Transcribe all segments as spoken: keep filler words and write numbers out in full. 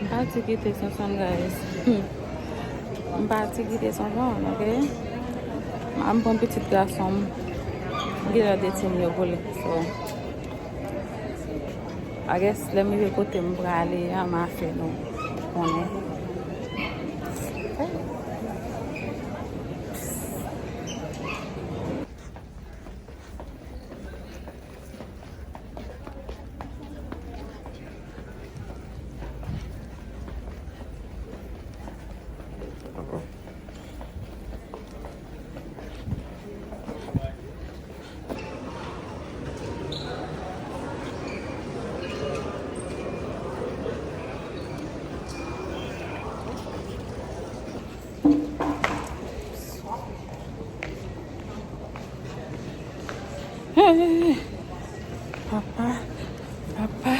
Pati kite Sonson, guys. M pati kite Sonson, ok? M pran pitit gason m. M gen lòt de timoun yo pou li. So, I guess, lè m rive kote m prale a, m a fè nou konnen. Hey, papa, papa.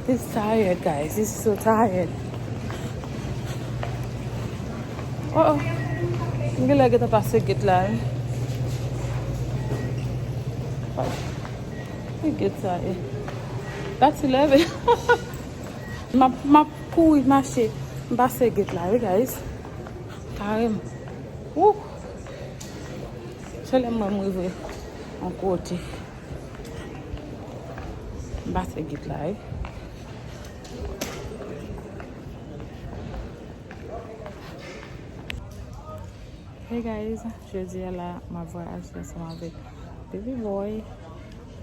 It's tired, guys. It's so tired. Oh, oh. M gen lè gentan pase gate la, wi. Ki gate sa ye? Pati leve. M ap, m ap kouri mache. M pase gate la, wi, guys. Kareman. Wouh. Se lè m wè m rive yon kote. M pase gate la, wi. Hey guys, jodi a la, m ap vwayaje ansanm avèk baby boy.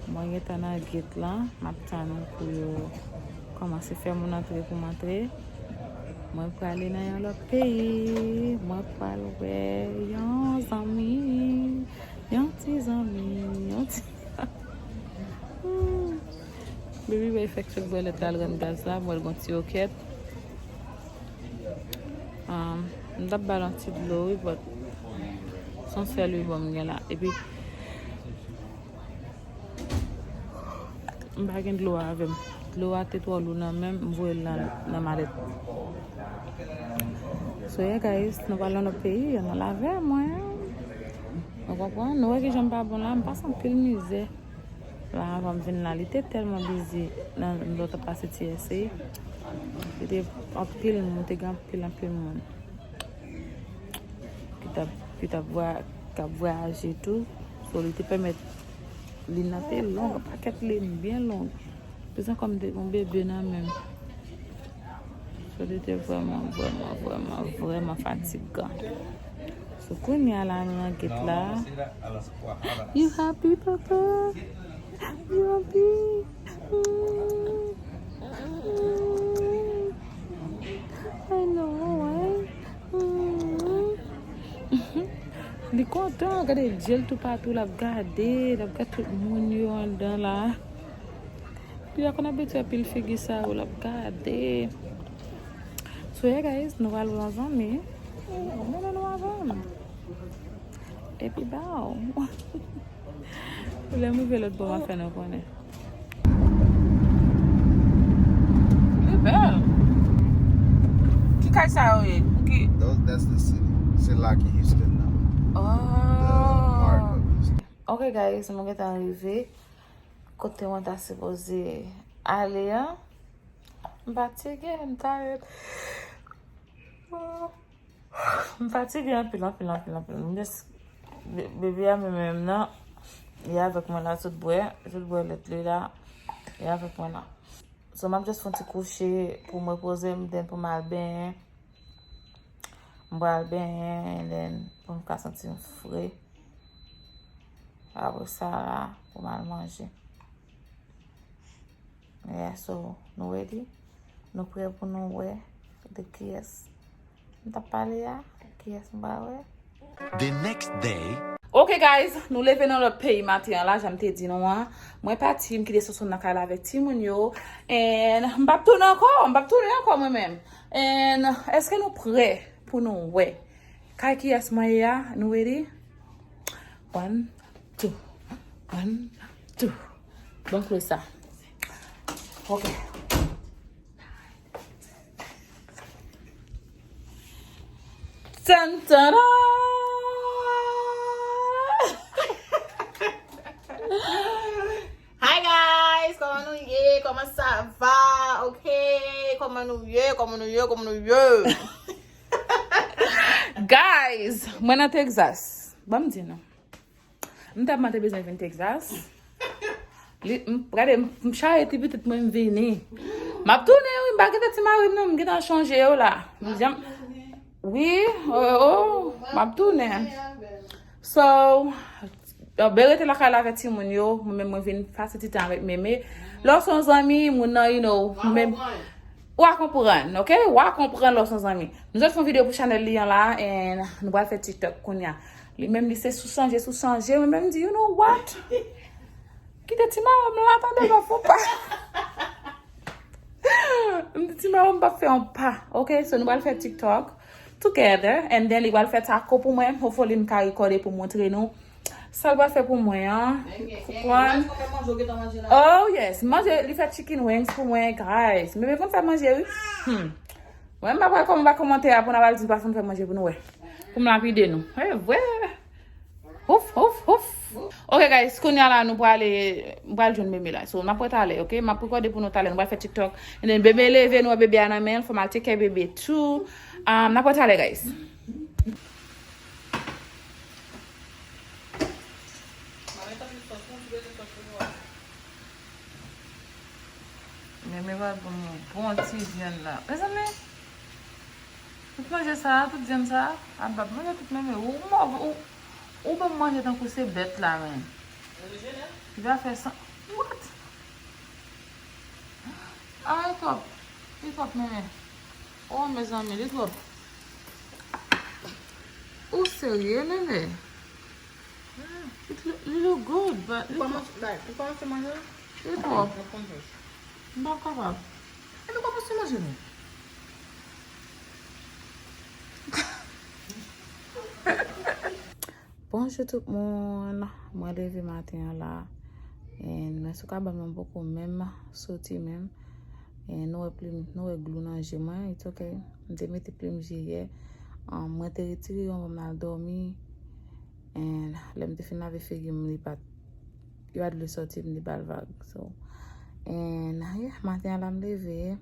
Mwen gentan nan gate lan, m ap tann pou yo kòmanse fè moun antre pou m antre. Mwen prale nan yon lòt peyi, mwen pral wè yon zanmi, yon ti zanmi, yon ti Baby bay fèk sot bwè lèt la, al rann gaz la, m wè l gon ti okèt. Um, m t ap ba l yon ti dlo, wi, but se yon sèl wi, bon, m gen la. Epi, m pa gen dlo a avè m. Dlo a te twò lou nan men m, m voye l nan, nan malèt. So, yeah, guys, nou pral nan lòt peyi, ann al avè mwen. Nou konprann? Nou wè kijan m pa bon la, m pase anpil mizè. La, anvan m vin la, li te tèlman bizi nan lòt pase T S A. Li te anpil moun, te gen anpil, anpil moun ki t ap, ki t ap vwa-, k ap vwayaje tou. So, li te pèmèt liy nan te long, pakèt liy byen long. Pi ankò m te gen yon bebe nan men m. So, li te vrèman, vrèman, vrèman, vrèman fatigan. So, kounye a la, nou nan gate la. You happy, papa? You happy? Mm. Mm. I know, right? Mm. Li kontan, gade je l toupatou, l ap gade, l ap gade tout moun yo anndan la. Li pa konn abitye pil figi sa yo, l ap gade. So, yeah, guys, nou pral wè yon zanmi. Mennen nou avè m. Epi, bow. Lè m rive lòt bò, m a fè nou konnen. Li bèl. Ki kay sa yo ye? Pou ki? Those, that's the city. Se la ki Houston nan. Oh. The part of Houston. Ok, guys, mwen gentan rive kote mwen ta sipoze ale a. M fatige, m tired. M fatige anpil, anpil, anpil, anpil. M just, be-, bebe a menm, menm nan, li avèk mwen la, sot bwè, sot bwè lèt li la, li avèk mwen la. So, m ap just fè yon ti kouche pou m repoze m, then pou m al benyen. M pral benyen, and then pou m ka santi m fre. Apre sa la, pou m al manje. Yeah, so, nou ready? Nou prè pou nou wè de kiyès m t ap pale a? Kiyès m pral wè? The next day. Ok, guys, nou leve nan lòt peyi maten an la, jan m te di nou an. Mwen pati, m kite Sonson nan kay la avèk timoun yo. And m p ap tounen ankò, m p ap tounen ankò mwen menm. And èske nou prè pou nou wè kay kiyès mwen ye a? Nou ready? One, two. One, two. Bon, close sa. Ok. Tan, tan, tan! Kòman nou ye? Kòman nou ye? Kòman nou ye? Guys, mwen nan Texas. Ban m di nou. M tèlman te bezwen vin Texas. Li, m, gade, m, m chache ti pitit mwen, m vini. M ap tounen, wi, m pa kite ti mari m, non, m gentan chonje yo la. M janm, wi, oh, oh, m ap tounen. So, Yo, ben rete lakay la avèk timoun yo, mwen menm mwen vin pase ti tan avèk Meme. Lè w se yon zanmi, moun nan, you know, mwen menm, w a konprann, ok? W a konprann lè w se yon zanmi. Nou sot fè yon videyo pou chanèl li an la, and nou pral fè TikTok kounye a. Li menm, li se sou chanje, sou chanje, mwen menm di, you know what? Kite ti mawon m la, tande, m ap fè yon pa. M di, ti mawon m p ap fè yon pa, ok? So, nou pral fè TikTok together, and then li pral fè taco pou mwen. Hopefully, m ka rekòde pou montre nou sa l pral fè pou mwen an. Pou pran. Oh, yes. Manje, li fè chicken wings pou mwen, guys. Meme konn fè manje, wi. Hmm. Mwen, m pa pral kòm, m pa kòmante a pou n ap al di n pa fè manje pou nou wè. Pou m lapide nou. E vre. Ouf, ouf, ouf. Ok, guys, kounye a la, nou prale, m pral jwenn Meme la. So, n ap wè talè, ok? M ap rekòde pou nou talè. Nou pral fè TikTok. And then, bebe leve, nou wè bebe a nan men l. Fò m al take care bebe too. Um, n ap wè talè, guys. Meme pral ban m yon bon ti vyann la. Mezanmi, tout manje sa a, tout vyann sa a, ap ap manje tout Meme. Ou mòv, ou, ou ban m manje tankou se bèt la, men. Li pa fè san, what? Ah, li twòp. Li twòp, Meme. Oh, mezanmi, li twòp. Ou serye, Meme? It, li look good, but li twòp. Ou kòmanse manje? Li twòp. M p ap kapab. Epi kòmanse manje, non. Bonjou tout moun. Mwen leve maten an la. And mwen sou kabann mwen, m poko menm soti menm. And nou wè plim, nou wè glou nan je mwen. It's ok. M te mete plim je yè. Um, mwen te retire yo anvan m al dòmi. And lè m te fin lave figi m, li pa t, yo pa t vle sòti, m te ba l vag. So, and yeah, maten an la m leve,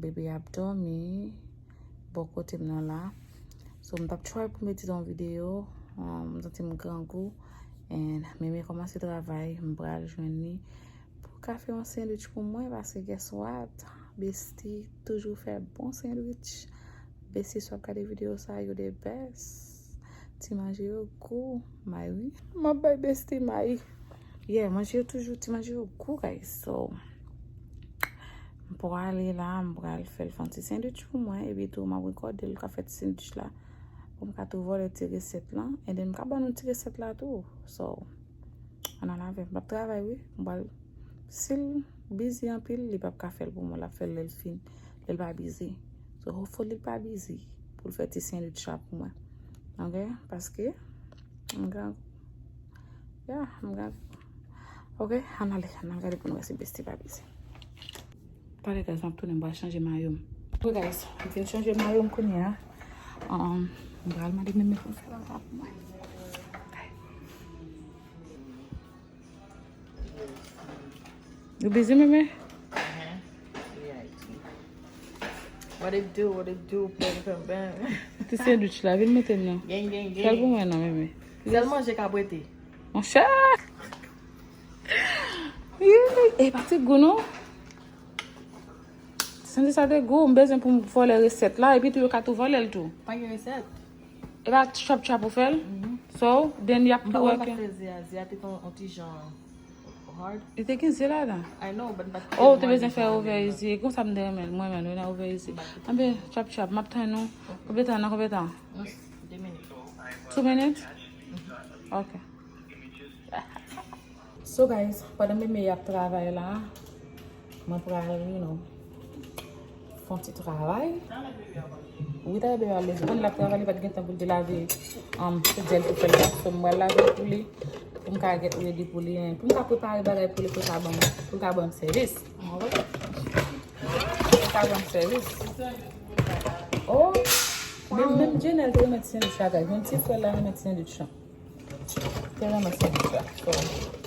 bebe ap dòmi bò kote m nan la. So, m t ap try pou m edit yon videyo, um, m santi m grangou. And Meme kòmanse travay, m pral jwenn li pou l ka fè yon sandwich pou mwen, paske guess what? Bestie toujou fè bon sandwich. Bestie, si w ap gade videyo sa, you the best. Ti manje yo gou, may wi. M ap bay Bestie may. Yeah, manje yo toujou, ti manje yo gou, guys. So, m prale la, m pral fè l fè yon ti sandwich pou mwen, epi tou m ap rekòde l ka fè ti sandwich la. Pou m ka tou vòlè ti resèt lan, and then m ka ban nou ti resèt la tou. So, ann al avè m. M ap travay, wi. M pral, si l busy anpil, li p ap ka fè l pou mwen. L ap fè l lè l fin, lè l pa busy. So, hopefully, li pa busy pou l fè ti sandwich la pou mwen. Ok? Paske, m gen, yeah, m gen, ok, ann ale, ann al gade pou nou wè si Bestie pa busy. Talè, guys, m ap tounen, m pral chanje mayo m. Ok, guys, m fin chanje mayo m kounye a. Um, m pral mande Meme pou l fè lòt la pou mwen. Ou busy, Meme? What it do, what it do, bam, bam, bam. Ti sandwich la, vin mete m nan. Gang, gang, gang. Fè l pou mwen non, Meme. Sèl manje k ap rete. Monchè! Ih, e pa ti gou non. Santi sa te gou, m bezwen pou m vòlè resèt la, epi tou yo ka tou vòlè l tou. Pa gen resèt. E pa chop chop ou fè l? Mhm. So, then y ap tou wè ke. M pa konn sa k fè ze a, ze a te kon yon ti jan hard. Li te gen ze ladan. I know, but m pa t. Oh, ou te bezwen fè over easy. Konsa m te renmen l, mwen menm, nan over easy. Anben, chop chop, m ap tann ou. Konbyen tan, nan konbyen tan? De minit. Two minutes? Mhm. Ok. So guys, pandan Meme ap travay la, mwen pral, you know, fè yon ti travay. Wi, talè bebe al leve. Pandan l ap travay, li pa t gen tan pou l te lave, um, se jèl pou fè l la. So, mwen pral lave l pou li, pou m ka get ready pou li, hein. Pou m ka prepare bagay pou li, pou l ka ban m, pou l ka ban m sèvis. Pou l ka ban m sèvis. Oh, men, menm Jenel te renmen ti sandwich la, guys. Menm ti frè l la renmen ti sandwich la. Te renmen sandwich la. So, mhm.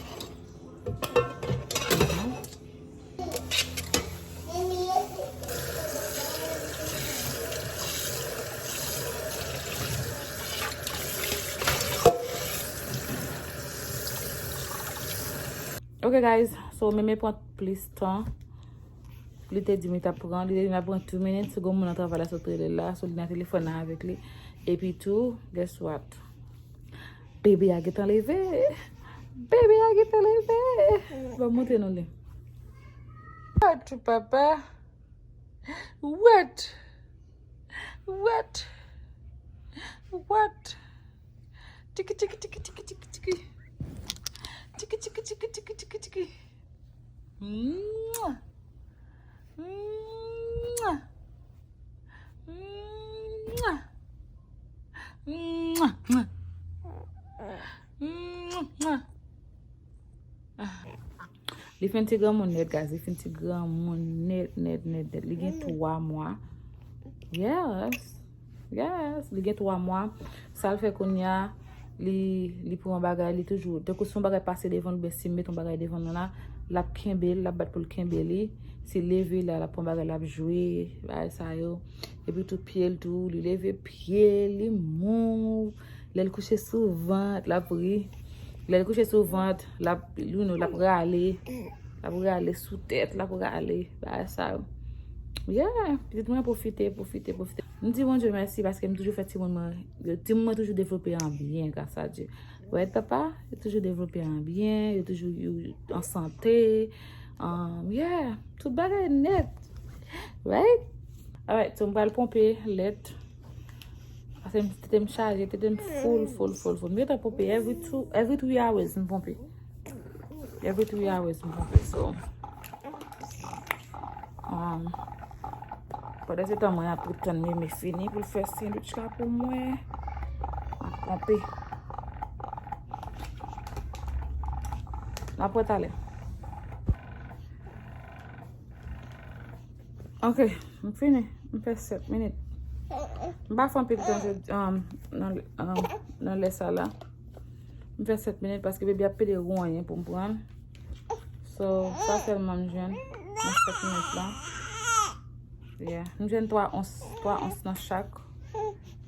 Ok, guys, so Meme pran plis tan. Li te di m li t ap pran, li te di m l ap pran two minutes. Gon moun nan travay la sot rele l la, so li nan telefòn nan avèk li. Epi tou, guess what? Bebe a gentan leve. Bebe a gentan leve. Ban m montre nou li. What, papa? What? What? What? Tiki, tiki, tiki, tiki, tiki, tiki. Tiki, tiki, tiki, tiki, tiki, tiki. Mwah. Mwah. Mwah. Mwah. Mwah. Mwah. Li fin ti granmoun nèt, guys. Li fin ti granmoun nèt, nèt, nèt, nèt. Li gen twa mwa. Yes. Yes. Li gen twa mwa. Sa l fè kounye a, li, li pran bagay, li toujou. Tankou si yon bagay pase devan l, oubyen si m met yon bagay devan l la, l ap kenbe l, l ap bat pou l kenbe li. Si l leve la, l ap pran bagay, l ap jwe, bagay sa yo. Epi tou pye l tou, li leve pye l, li move. Lè l kouche sou vant, l ap ri. Lè l kouche sou vant, l ap, you know, l ap rale. L ap rale sou tèt, l ap rale. Bagay sa yo. Yeah, pitit mwen pwofite, pwofite, pwofite. M di Bondye mèsi paske m toujou fè timoun mwen, yo, timoun mwen toujou devlope an byen, gras a Dye. Right, papa? Yo toujou devlope an byen, yo toujou yo an sante. Um, yeah, tout bagay nèt. Right? Alright, so m pral ponpe lèt. Paske m, tete m chaje, tete m full, full, full, full. M gentan ponpe every two, every three hours m ponpe. Every three hours m ponpe, so. Um, pandan se tan mwen ap tann Meme fini pou l fè sandwich la pou mwen. M ap ponpe. N ap wè talè. Ok, m fini. M fè sèt minit. M pa fè anpil tan jodi, um, nan, um, nan lè sa la. M fè sèt minit paske bebe ap pede wonyen pou m pran l. So, sa sèlman m jwenn nan sèt minit la. Yeah. M jwenn twa ons, twa ons nan chak,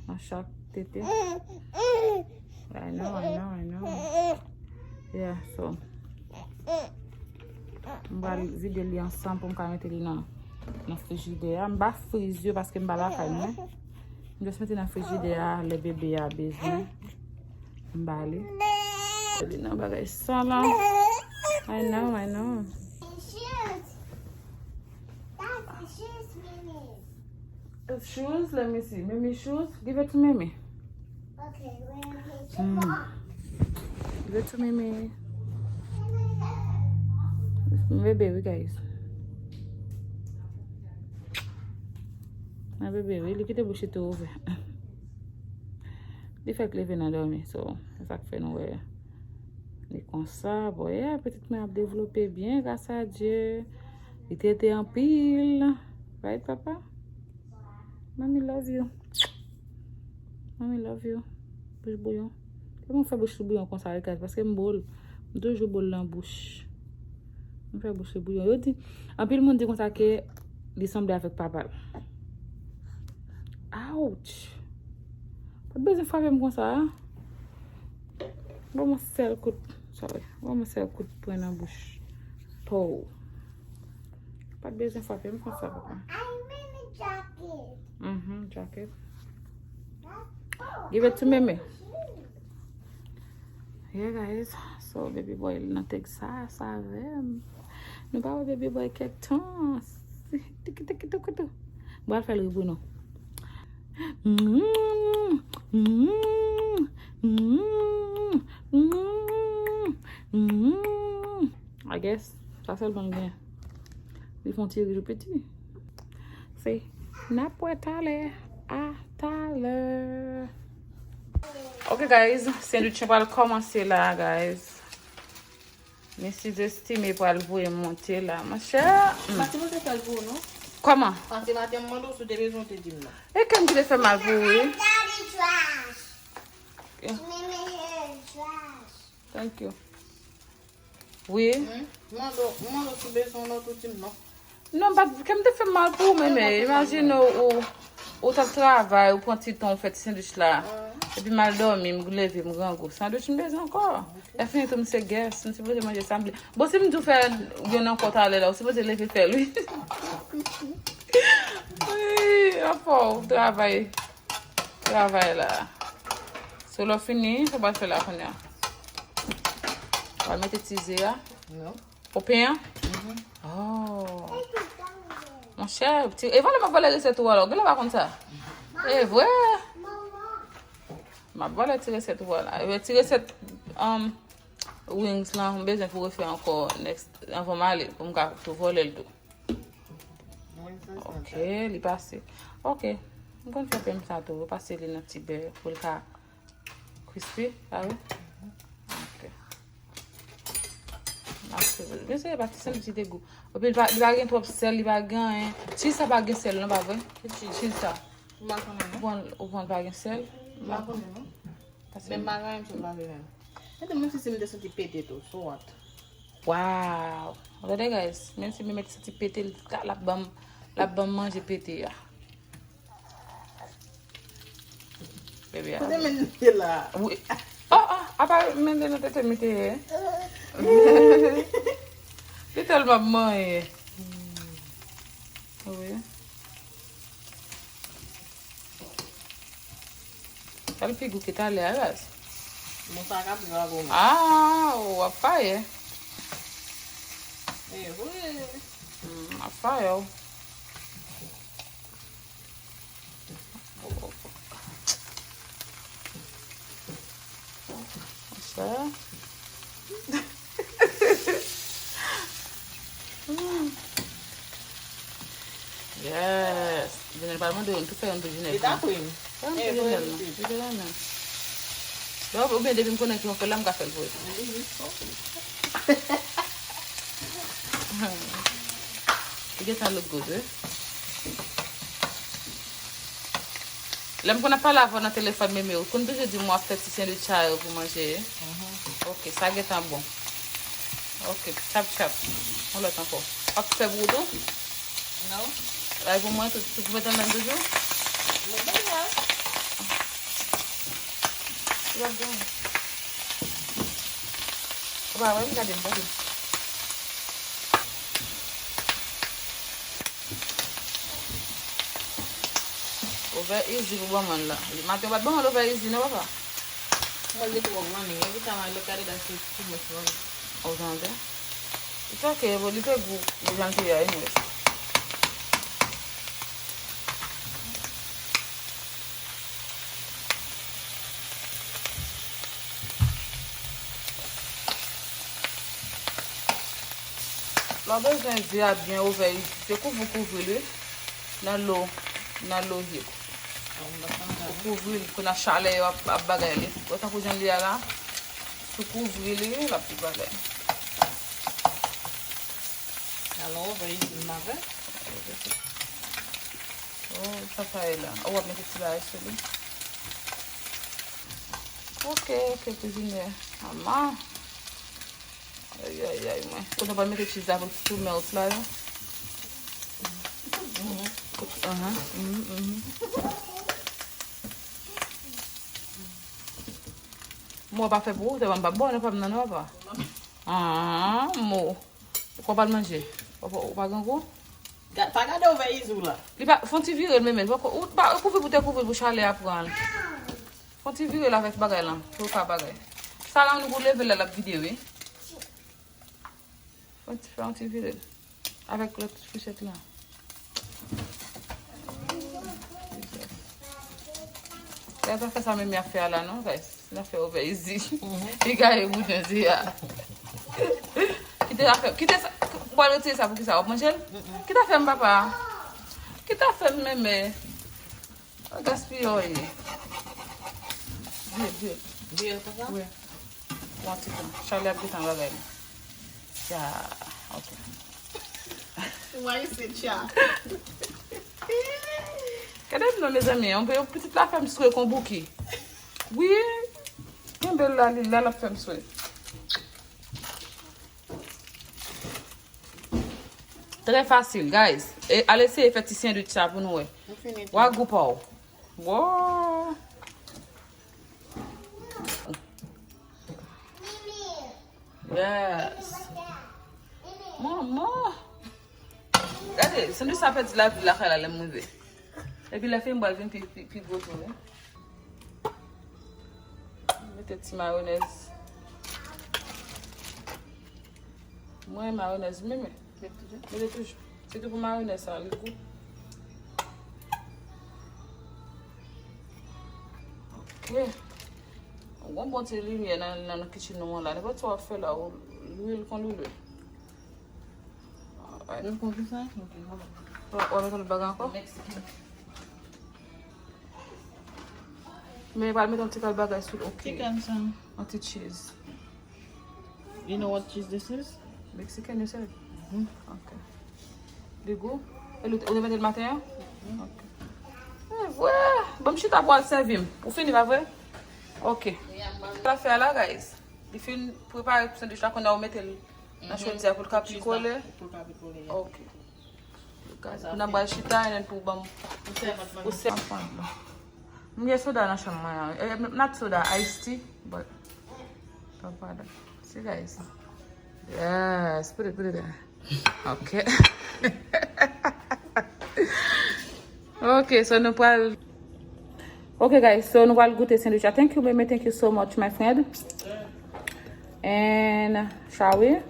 nan chak tete. I know, I know, I know. Yeah, so. M pral vide li ansanm pou m ka mete li nan, nan frijidè a. M pa friz yo paske m pa lakay mwen. M just mete nan frijidè a lè bebe a bezwen. M ba li. Li nan bagay sa la. I know, I know. Shoes, let me see. Mimi shoes, give it to Mimi. Mm. Give it to Mimi. Bebe, wi, guys. Nan bebe, wi, li kite bouch li tou ouvè. Li fèk leve nan dòmi, so, se sa k fè nou wè li konsa. Bon, yeah, pitit mwen ap devlope byen, gras a Dye. Li tete anpil. Right, papa? Mommy love you. Mommy love you. Bouch bouyon. Kòman fè bouch li bouyon konsa, wi, guys? Paske m bo l. M toujou bo l nan bouch. M fè bouch li bouyon. Yo di, anpil moun di konsa ke li sanble avèk papa l. Ouch! Pa t bezwen frape m konsa, a. Ban m yon sèl kout, sorry. Ban m yon sèl kout pwen nan bouch pa w. Pa t bezwen frape m konsa, papa. Mhm, jacket. Give it to Mimi. Yeah, guys. So, baby boy nan Texas avè m. Nou pa wè baby boy kèk tan. Tiki, tiki, tiki, tiki. Bon, al fè l ri pou nou. Mm, mm, mm, mm, mm. I guess, sa sèlman l gen. Li fè yon ti ri tou piti. Se, n ap wè talè. A talè. Ok, guys, sandwich yo pral kòmanse la, guys. Misye Destime pral voye monte la, monchè. Hmm. Mati mwen te fè l pou ou, non? Kòman? Paske maten m mande w si w te bezwen, w te di m non. E kè m ki te fè mal pou ou, wi. Thank you. Wi. Hmm? Mande w, mande w si w bezwen w lòt, ou di m non. Non, pa, kè m te fè mal pou ou, men, men, imajine w, ou, ou t ap travay, ou pran ti tan, ou fè ti sandwich la. Hmm. Epi m al dòmi, m leve, m grangou. Sandwich m bezwen ankò. Lè fini tou, m se guest, m sipoze manje sa m vle. Bon, si m di w fè youn ankò talè la, ou sipoze leve fè l, wi. Wi, anfò, w travay. Travay la. So, lè w fini, sa w pral fè la kounye a? W pral mete ti ze a. Non. Ou pen an? Oh. Monchè, ti, e vòlè m ap vòlè resèt ou alò. Genlè w pa konn sa. E vre? M ap vòlè ti resèt ou a la. E ti resèt, um, wings lan, m bezwen pou refè ankò next, anvan m ale, pou m ka tou vòlè l tou. Mwen se sa. Ok, li pase. Ok. M konn fè pen sa tou. Pase li nan ti bè pou l ka crispy, pa vre? Ok. Mwen se pa ti sèl ti degou. Epi li pa, li pa gen twòp sèl, li pa gen anyen. Cheese sa pa gen sèl, non, pa vre? Ki cheese? Cheese sa. M pa konnen, non. Ou konn, ou konn pa gen sèl? M pa konnen, non. Paske men m pa gen anyen m sot pale menm. Gade, menm si, si m te santi pete tou, so what? Wow! Gade, guys, menm si m te santi pete, l ka, l ap ban m, l ap ban m manje pete a. Bebe a. Kote men li te la? Wi. Oh, oh, apa men li nan tete m te ye? Li tèlman manyen. Wi. Sa l pi gou ke talè a, baz. Bon, sa ka pi gou. Ah, w ap faye. E vre. Mm, ap faye w. Sa. Mm. Yes. Junel pa mande yon tou fè yon tou Junel. Li ta prim. Fè yon tou Junel non. Li te renmen. Bon, oubyen depi m konnen ki yon fè la, m ka fè l pou li. Li gentan look good, wi. Lè m konn ap pale avè w nan telefòn, Meme, ou konn toujou di m w ap fè ti sandwich sa yo pou manje. Ok, sa gentan bon. Ok, chap chap. Yon lòt ankò. W ap fè pou ou tou? Non. Ay, pou mwen tou, tou pou mete nan toujou? Mwen mete la. Ou ap gen. Ou pa wè m gade m, gade m. Over easy pou banm la. Maten w pa t banm over easy non, papa. Mwen li twò running. Every time I look at it, I see too much running. Ou tande? It's okay, but li te gou, li jan l te ye a, anyway. Lè w bezwen ze a byen ouvè, se kouvri, kouvri l, wi. Nan lo, nan lo hit. Ou kouvri l, kounye a chalè yo ap, ap bagay li. Wè tankou jan l ye a la, si w kouvri li, l ap tout bagay. Alò, ouvè isin m avè. Oh, sa sa ye la. Oh, w ap mete ti bagay sou li. Ok, ok, kizine. Ama. Ay, ay, ay, mwen. Kote w pral mete cheese la pou l tou melt la, yo? Ahan, mhm, mhm. Mwen pa fè pou ou, se pa m pa bon, nan pa m nan, non, papa. Ah, mo. Ou konn pa l manje? Ou pa, ou pa grangou? Ga-, pa gade ouvè izi w la. Li pa, fè yon ti vire l, Meme. Ou pa, ou pa kouvri pou te kouvri l pou chalè a pran l. Fè yon ti vire l avèk bagay lan, pou l ka bagay. Sa la, nou pou leve l la, l ap vide, wi. Fè yon ti, fè yon ti vire l. Avèk lòt fouchèt lan. Guys, pa fè sa Meme ap fè a la non, guys. N ap fè ouvè izi. Li gaye bouten zi a. Kite afè, kite sa. Ou pral retire sa pou ki sa? W ap manje l? Kite afè m, papa. Kite afè m, Meme. Gaspiye w ye. Vire, vire. Vire konsa? Wi. Pran ti tan. Chalè ap gentan bagay li. Ya, ok. Why you say cha? Gade m non, mezanmi. Yon pitit la fè m swe kon Bouki. Wi. Kenbe l la, li la, l ap fè m swe. Trè fasil, guys. E, al eseye fè ti sandwich sa pou nou wè. M fini tou. Wa gou pa w. Wow. Yes. Manman. Gade, sandwich sa pèdi lavi lakay la lè m rive. Epi lè fini m pral vin pi, pi, pi gwo tou, wi. Mete ti mayonèz. Mwen mayonèz, mwen men. Mete toujou. Sitou pou mayonèz sa, li gou. Ok. Yon bon ti limyè nan, nan, nan kitchen nou an la. Nenpòt sa w ap fè la, ou, lwil konn lwil. Alright. Ou konn sa? Ok, wala. Ou, ou met yon lòt bagay ankò? Mexican. Men pral met yon ti kal bagay sou, ok. Chicken sa. Yon ti cheese. You know what cheese this is? Mexican, you said? Mhm. Ok. Li gou? E ou te, ou te mete l maten an? Mhm. Ok. E vre. Bon, m chita pou al sèvi m. Ou fini, pa vre? Ok. Sa fè la, guys. Li fin prepare sandwich la, kounye a ou mete l nan chodyè pou l ka pi kole. Pou l ka pi kole, yeah. Ok. Kounye a m pral chita, and then pou ban m, pou sèvi. M gen soda nan chanm mwen an. Eh, not soda, iced tea, but don't bother. See, guys. Yes, put it, put it there. Ok. Ok, so nou pral, ok, guys, so nou pral goute sandwich la. Thank you, baby. Thank you so much, my friend. And Shawi,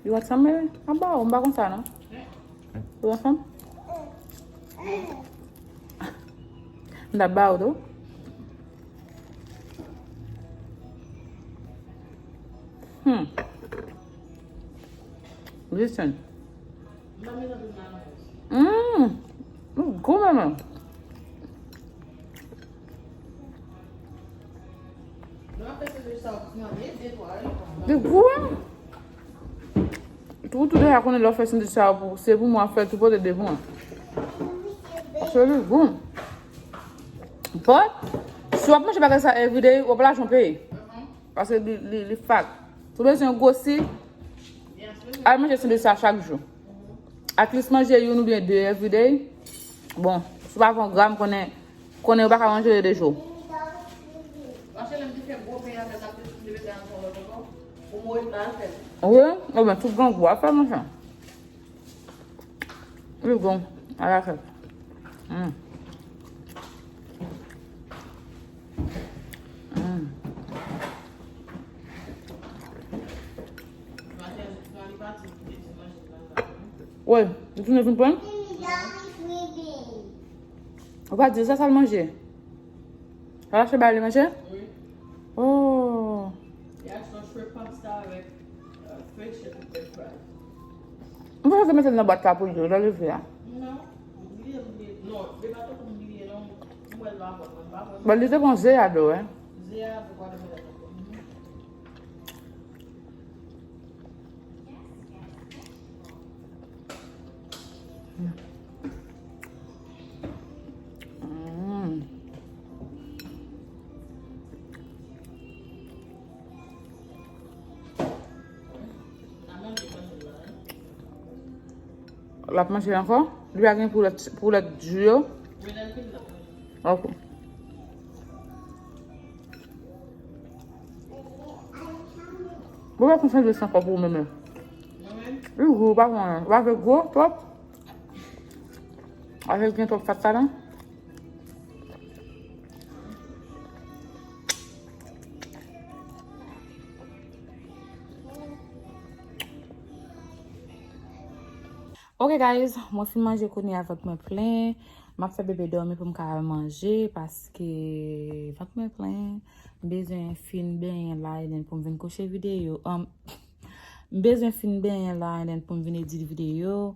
you want some, baby? Aba, m pa konn sa, non. You want some? M ta ba ou tou. Hmm. Listen. Mm. Gou, manman. Li gou, wi. Tou, tou deja konnen lè w fè sandwich sa pou, se pou mwen fè tou pote de pou mwen. Paske li gou. But, si w ap manje bagay sa everyday, w ap lajan peye. Paske li, li, li fat. Si w bezwen gwosi, al manje sandwich sa chak jou. At least manje youn oubyen de everyday. Bon, si w pa pran gram, konnen, konnen ou pa ka manje de jou. Wi, ebyen, tout grangou a fè, monchè. Li bon, a la fè. Mm. Mm. Wi, li tounen vin pran. Ou pa di sa, sa l manje? Sa l achte ba li manje? Wi. Oh. Li achte yon shrimp pasta avèk, euh, french chicken french fries. M panse se mete l nan bwat la pou l yo, lè leve a. Non. M bliye, m bliye. Non, se pa tankou m bliye, non. M wè l pa bon, m pa bon. Bon, li te pran ze a dò, wi. Ze a, pou pa de mwen. Mm. L ap manje ankò? Li pa gen poulèt, poulèt di yo? Ok. Bon, pa konn sandwich ankò pou ou menm. Li gou, ou pa konn, ou pa vle gwo twòp? Avèk gen twòp fat ladan? Ok, guys, mwen fin manje kounye a, vant mwen plen. M ap fè bebe dòmi pou m ka al manje, paske vant mwen plen. M bezwen fin benyen la, and then pou m vin kouche videyo. Um, m bezwen fin benyen la, and then pou m vin edit videyo.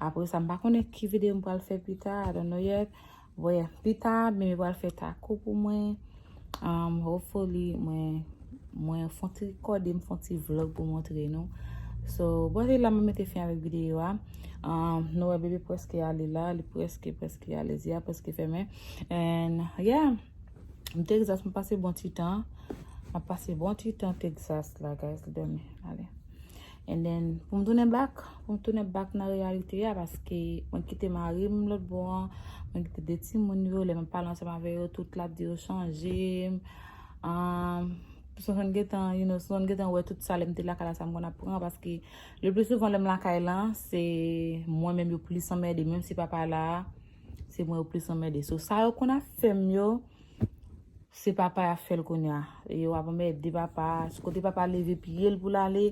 Apre sa, m pa konnen ki videyo m pral fè pita, I don't know yet. Bon, yeah, pita, bebe pral fè tako pou mwen. Um, hopefully, mwen, mwen fè yon ti rekòde, m fè yon ti vlog pou montre nou. So, bon, se la mwen mete fen avèk videyo a. Um, nou wè bebe prèske ale la, li prèske, prèske ale, zye a prèske fèmen. And, yeah, m Texas, mwen pase bon ti tan. Mwen pase bon ti tan Texas la, guys, li dòmi. Ale. And then, pou m tounen back, pou m tounen back nan reyalite a, paske mwen kite mari m lòt bò an, mwen kite de timoun yo, lè mwen pale ansanm avè yo, tout l ap di yo chanje m. Um, Sou konn gentan, you know, sou konn gentan wè tout sa lè m te lakay la, sa m konn ap pran, paske le pli souvan lè m lakay la, se mwen menm yo plis anmède, menm si papa la, se mwen yo plis anmède. So, sa yo konn ap fè m yo, se papa y ap fè l kounye a. Yo ap anmède papa, kote papa leve pye l pou l ale,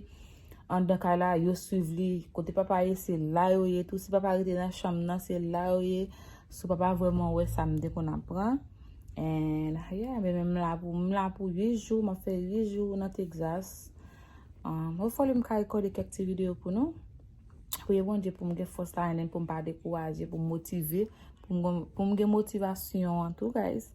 anndan kay la, yo swiv li. Kote papa ye, se la yo ye tou. Si papa rete nan chanm nan, se la yo ye. So, papa vrèman wè sa m te konn ap pran. And yeah, men men m la pou, m la pou uit jou, m ap fè uit jou nan Texas. Um, hopefully m ka rekòde kèk ti videyo pou nou. Priye Bondye pou m gen fòs la, and then pou m pa dekouraje, pou m motive, pou m, pou m gen motivasyon an tou, guys.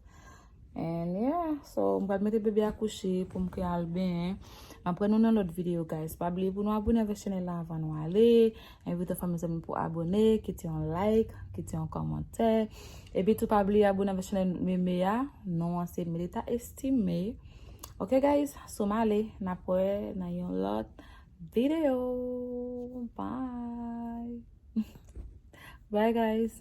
And yeah, so m pral mete bebe a kouche pou m ke al benyen. M ap wè nou nan lòt videyo, guys. Pa bliye pou nou abone avèk chanèl la avan nou ale. Envite fanmi zanmi pou abone, kite yon like, kite yon kòmantè. Epi tou pa bliye abone avèk chanèl Meme a. Non an se Melita Estime. Ok, guys, so m ale, n ap wè nan yon lòt videyo. Bye. Bye, guys.